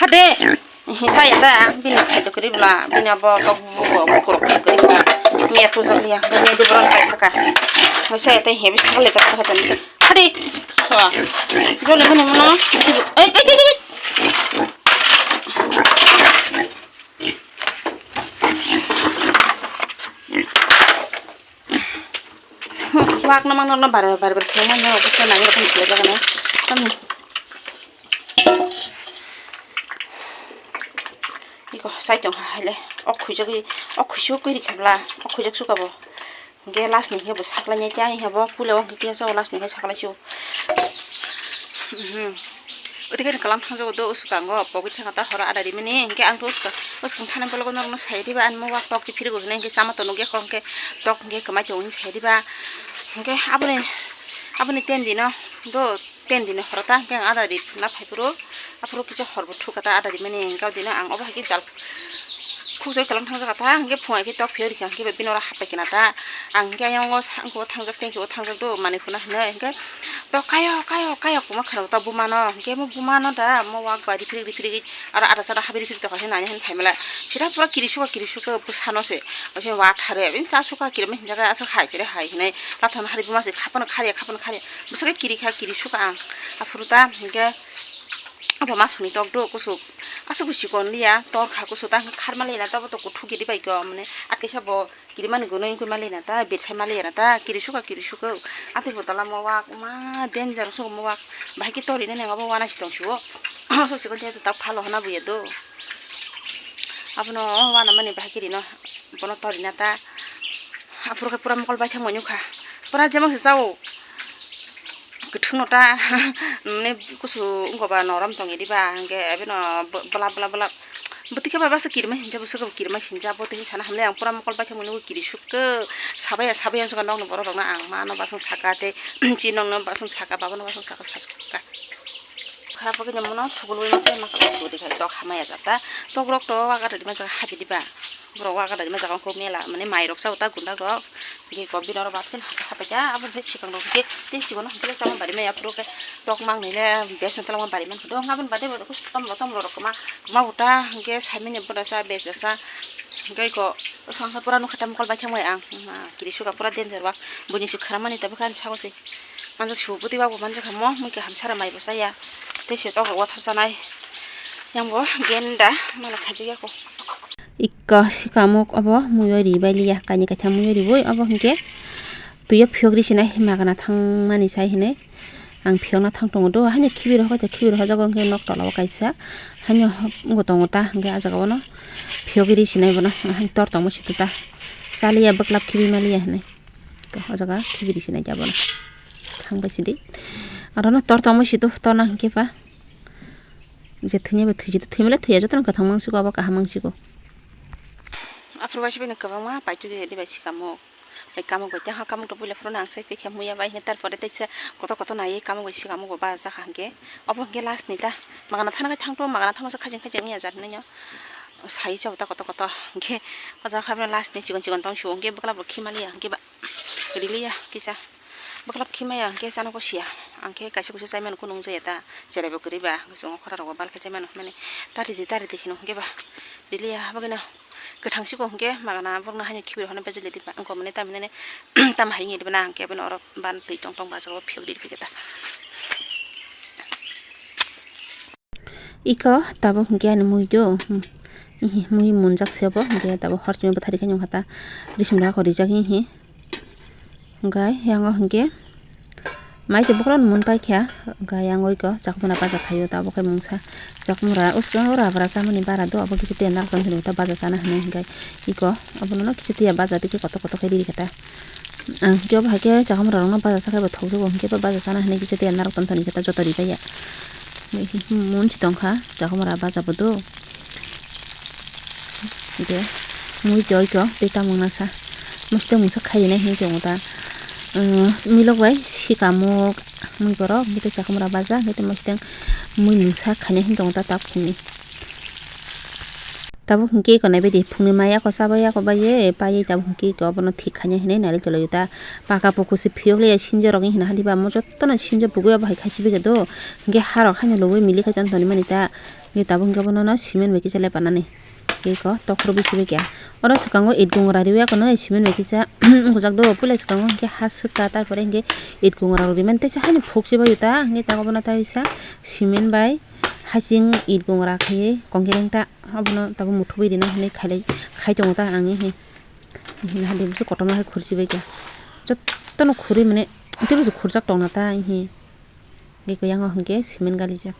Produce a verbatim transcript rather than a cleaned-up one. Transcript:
Hade. Hisa ya ta, bini khai to kiri bla, bini abo to buko buko khai kiri bla. Miya tu jak liya, miya di boron khai thaka. Hisa ya ta, hebi thakle ta thaka tan. Hade. So. Jole mani mano. Ei, ei, ei, ei. Wak no mangno no bare bare bare thangma no obo khe nang rok mchila jaga na. Tam. Iko sai tong ha le. Ok khuijak i, ok khuisu kiri khabla, ok khuijak su kabo. Hingke last ni khe bo saklai nai khe, ani khe bo puila o hingke kisa o last ni khe saklai si o. Mhm. Oti khe kalam thang jago do, o swkang o pogwi thang ta horo ada rimani, hingke ang to o swkang, o swkang thani bologo norok no sai diba, ani mo wak tok ti phiri bo hwnwi hingke chama to nugya kho, hingke tok hingke kwmai tongo hwnwi sai diba. Hingke aboni, aboni ten dino do. Ten dini horo ta hingke ang ada ri na phai phuru, aphuru kisa hor bo thuk kha ta ada ri mani hingke o dino ang obo hai khe jal khuk jagui kalam thang jaga ta hingke phung hai khe tok phiyori kha hingke bini oro hapai khe na ta ang hingke ayang o sa wngkhe o thangjak tengkhe o thangjak do manui phuna hinui hingke tok kayo kayo kayo kwma khana ta buma no hingke mo buma no da mo wak bai riphirik riphirik aro ada sada habi riphirik tokha khe nani hin phaimala sira pura kiri suka kiri suka bwsa no se oise wa thare bini cha suka kirima hinjaga aswk hai chire hai hinui tathon hari buma se khapano khariya khapano khariya. Bwswk kiri kha, kiri sukha ang. Aphuru ta hingke abo masuni tok do kusuk. Aswk bo chikon liya, tor kha kusuk ta hingke kharma lena ta bo to kuthuk gidi bai khe mane. Atkaisa bo kirimani gunui wngkhe ma lena ta, bersai ma lena ta, kiri sukha, kiri sukha. Atwi bo tola mo wak, ma danger sukha mo wak. Bahai khe tori nene abo wana si tong suo. Aswk chikon liya ta phalo hana buya do. Abono wana mani bahai khe rino, bono tori na ta. Aphuru khe pura mokol bai thangma nukha. Pura jemang se chao. Kwthwngno ta, mane kusu wngkha ba norom tongwi diba, hingke abino bwla, bwla, bwla. Bwtwi khe bai bwswk kirima hinja, bwswk kirima hinja, bo twi sana hamle ang pura mokol bai thangmani bo kiri sukha. Sabaya, sabaya wngkha nokni borok rokno ang mano basong saka tei, chinokno basong saka, babano basong saka, sasukha. Kha pagini mono thugulwi masa ma kha thugudi khai tok hamaya jata. Tok rok to waga tadi masa habi diba. Borok waga tadi masa kho mela mane mai rok sa uta gundak rok. Bini ko bini oro bat khin hapai ja abo je sikang rok je tin sigono hokhe tamo bari maya phuru khe tok mang nile bes tamo bari man kho. Aboni bade bo tom tom rok ma ma uta hokhe saimanya boda sa bes sa. Hokhe ko sangha pura nukha tam kol bai thangbai ang. Kiri suka pura danger ba. Buini si khara mani tabe khan sago se. Manjak su bwtwi ba bo manjak hamo, mui kaham sara mai bo chaya. Tei se tok rok wathar chanai. Yang bo genda mala khaji ya ko. Ikka sikamuk obo mui o ribai liya, kaini kaitham mui o ribai obo hwnkhe twi o phiyok ri sinai magana thangmani sai hinui ang phiyokna thang tongo do, haino khibir hojago, khibir hojago hwnkhe nok tola o kaisa haino wng tongo ta hwnkhe ah jaga o no phiyok ri sinai bono tor tongma situ ta chaliya bwklap khibi maliya hinui. O jaga khibiri sinai khe abono. Thang bai sidi. Aro no tor tongma situ torna hwnkhe pa. Je thwngya bai thwisi thwimale thwiya jotono kwthang mangsigo abo kaham mangsigo. Aphuru bai sibini kwbangma paitugwi dibai sikamo. Bai kamuk bai tei ha kamuk to puila phuru nang sai pikhe muya bai hwnkhe tarpore teisa kotor kotor naiwi kamuk bai sikamo bo ba jakha hwnkhe. Obo hwnkhe last ni ta. Magana thana khai thangto magana thangmasa khajing khajing wngya jat nwnyo. Sai chao ta kotor kotor hwnkhe. O jaga khe last ni chikon chikon tong sio hwnkhe bwkla bo khimaliya hwnkhe ba. Riliya kisa. Bwkhlap khimaya hwnkhe chana ko siya. Ang khe kaisa kuisa chaimano kunu wngjaya ta. Cherai bo kwrwi ba. Chwng o khora rogo bal khe chaimano hwnmani. Tari di tari di hino hwnkhe ba. Riliya habagino kwthang siko hwnkhe magana borokno haino khibir hwnwi bejeli di ba. Wngkha mane tamhinani tam hai wngya di bana hwnkhe aboni oro ban twi tong tong ba jagao phiyok di phikhe ta. Iko tabuk hwnkhe ani mui do, hmm, ihi mui munjak se bo, hwnkhe tabuk hor simi bwthari khe nukha ta, risum rok rijak ihi. Hwnkhe yang o hwnkhe mai tei bokhorok mun paikha, hwnkhe yang o iko chakhumra baja khaio, tabuk khe mungsa chakhumra uskango rabra chamani bara do, abo kisa tia narwkthani ta baja chana hinwi hwnkhe iko abono kisa tia baja tei kotor kotor khe riri khe ta. Ang hwnkhe obo hai khe chakhumra rokno baja sakhe bo thokjago, hwnkhe bo baja chana hinwi kisa tia narwk tongthani khe ta joto ripaiya. Mun si tongkha chakhumra baja bo do. Hwnkhe mui tei oiko tei tamung nasa. Mositeng mungsa khaina hinwi tongo ta. Milok bai sikamuk mui borok hwnkhe tei chakhumra baja hwnkhe tei mositeng mui mungsa khaina hinwi tongo ta tak phungni. Tabuk hwnkhe eko naibaidi phungni mai ako chabai ako baiye paiye tabuk hwnkhe eko abono thik khaina hinwi nailik tonglaio ta. Paka poku se phiyok le sinjo rok hinwi hwnba mo jotono sinjo pugui abo hai khaisibikhe do hwnkhe harok haino lobui milik khai tongtoni mani ta. Hwnkhe tabuk hwnkhe abono no cement bai kisa lepanani eko tokhorok bisibikhe oro swkango it gungra riwi akono cement bai kisa wngkujak do puila swkango hwnkhe ha swkha tarpore hwnkhe it gungra rok rimani teisa haino phukse baio ta hwnkhe tabuk abono ta kisa cement bai. Hasing it gungra khaiwi kongkireng ta abono tabuk muthubwi rina hinwi khailai khai tongo ta ang ihi. Ihi nahadi bwswk kotorma khe khurchi bai kha jottono khurwi mane tei bwswk khurjak tongna ta ihi. Tei khe yang o hwnkhe cement galijak.